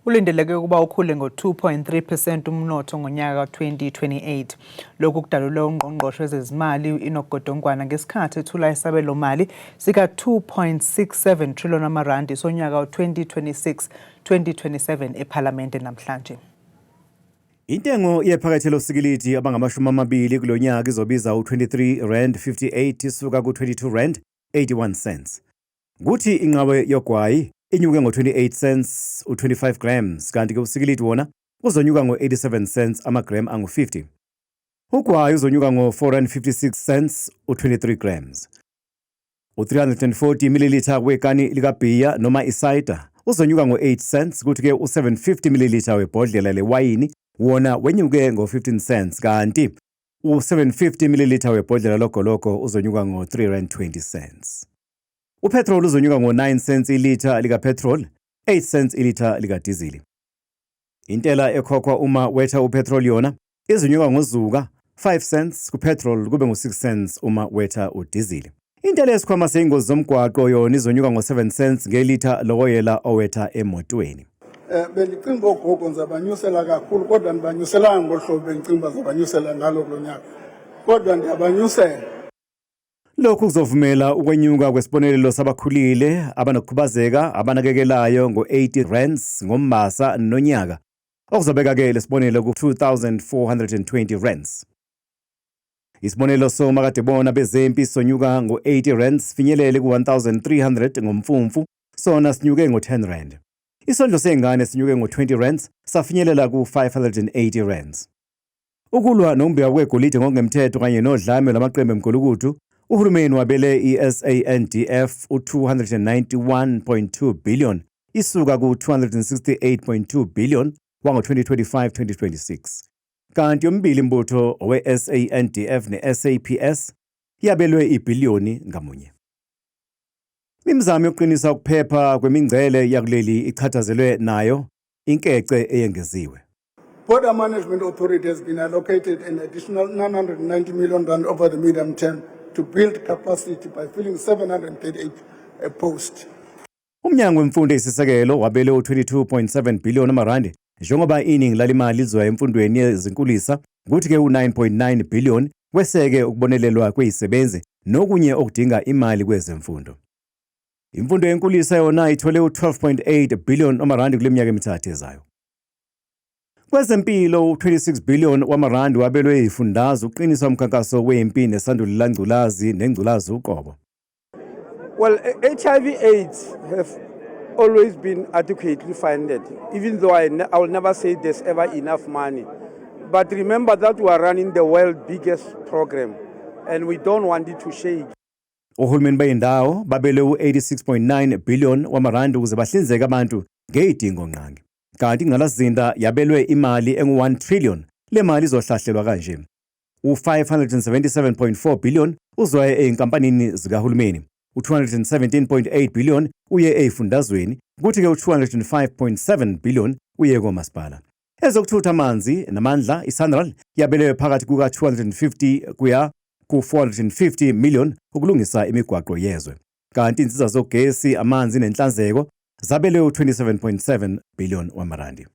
Ulindeleke ukuba ukhule ngo-2.3% umnotho ngonyaka ka-2028. Lokhu kudalulwe uNgqongqoshe wezeziMali u-Enoch Godongwana ngesikhathi ethula isabelomali sika-2.67 trillion amarandi sonyaka u-2026 2027 ePhalamende namhlanje. Intengo yephakethe losikilidi abangama-20 kulo nyaka izobiza u-23 rand 58 isuka ku-22 rand 81 cents. Kuthi inqawe yogwayi inyuke ngo-28 cents u-25 grams, kanti-ke usikilidi wona uzonyuka ngo-87 cents amagram angu-50. Ugwayi uzonyuka ngo-4 rand 56 cents u-23 grams. U-340 milliliter wekani likabhiya noma isayida uzonyuka ngo-8 cents, kuthi-ke u-750 milliliter webhodlela lewayini wona wenyuke ngo-15 cents, kanti u-750 milliliter webhodlela logologo uzonyuka ngo-3 rand 20 cents. Upetrol uzonyuka ngo-9 cents ilitha likapetrol, 8 cents ilitha likadizili. Intela ekhokhwa uma wetha upetrol yona izonyuka ngozuka 5 cents kupetrol, kube ngu-6 cents uma wetha udizili. Intela yesikhwama seyingozi zomgwaqo yona izonyuka ngo-7 cents ngelitha lokoyela owetha emotweni. Bendicinga ogogo ndizabanyusela kakhulu, kodwa ndibanyuselanga ngolu hlobo bendicinga uba ndizabanyusela ngalo kulo nyaka, kodwa ndiyabanyusela. Lokhu kuzovumela ukwenyuka kwesibonelelo sabakhulile abanokukhubazeka abanakekelayo ngo-80 rands ngoMbasa nonyaka, okuzobeka-ke lesibonelelo ku-2420 rands. Isibonelelo somakadebona bezempi sonyuka ngo-80 rands, finyelele ku-1300 ngoMfumfu, sona sinyuke ngo-10 rand. Isondlo sey'ngane sinyuke ngo-20 rands, safinyelela ku-580 rands. Ukulwa nokumbiwa kwegolide ngokungemthetho kanye nodlame lwamaqembu emgulukudu, uhulumeni wabele i-SANDF u-291.2 billion isuka ku-268.2 billion wango-2025-2026. Kanti yomibili imbutho we-SANDF ne-SAPS yabelwe ibhiliyoni ngamunye. Imizamo yokuqinisa ukuphepha kwemingcele yakuleli ichatshazelwe nayo inkece eyengeziwe. Border Management Authority has been allocated an additional 990 million rand over the medium term to build capacity by filling 738 posts. Umnyango wemfundo eyisisekelo wabele u-22.7 billion amarandi, njengoba iningi lalimali lizoya emfundweni yezinkulisa, kuthi-ke u-9.9 billion kweseke ukubonelelwa kwezisebenzi nokunye okudinga imali kwezemfundo. Imfundo yenkulisa yona ithole u-12.8 billion amarandi kule minyaka emithathu ezayo. Kwezempilo, u-26 billion wamarandi wabelwe izifundazwe ukuqinisa umkhankaso wempi nesandulela ngculazi nengculazi uqobo. Well, HIV AIDS have always been adequately funded, even though I will never say there's ever enough money. But remember that we are running the world's biggest program and we don't want it to shake. Ohulumeni bendawo babelwe u-86.9 billion wamarandi ukuze bahlinzeke abantu ngezidingo ngqangi. Kanti ingqalasizinda yabelwe imali engu-1 trillion. Le mali izohlahlelwa kanje: U-577.4 billion uzoya ey'nkampanini zikahulumeni, u-217.8 billion uye ey'fundazweni, kuthi-ke u-205.7 billion uye komasipala. Ezokuthutha, amanzi namandla, iSANRAL yabelwe phakathi kuka-250 kuya ku-450 million ukulungisa imigwaqo yezwe. Kanti insiza zogesi, amanzi nenhlanzeko zabelwe u-27.7 billion wamarandi.